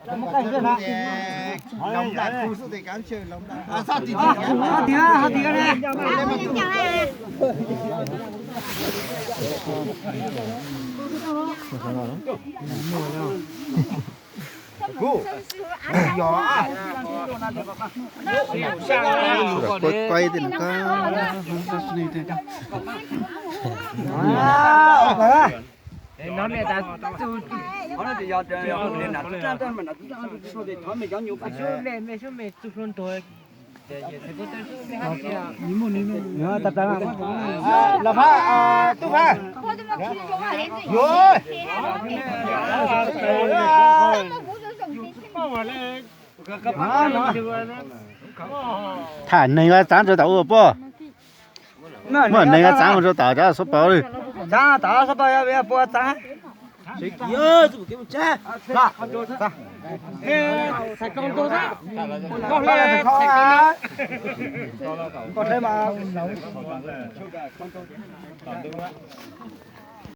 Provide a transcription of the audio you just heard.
Los Phab, Tub Phab. Yuav tham neeg txav rau tom ua poj. Muaj neeg txav mus rau tom cov xub paus li.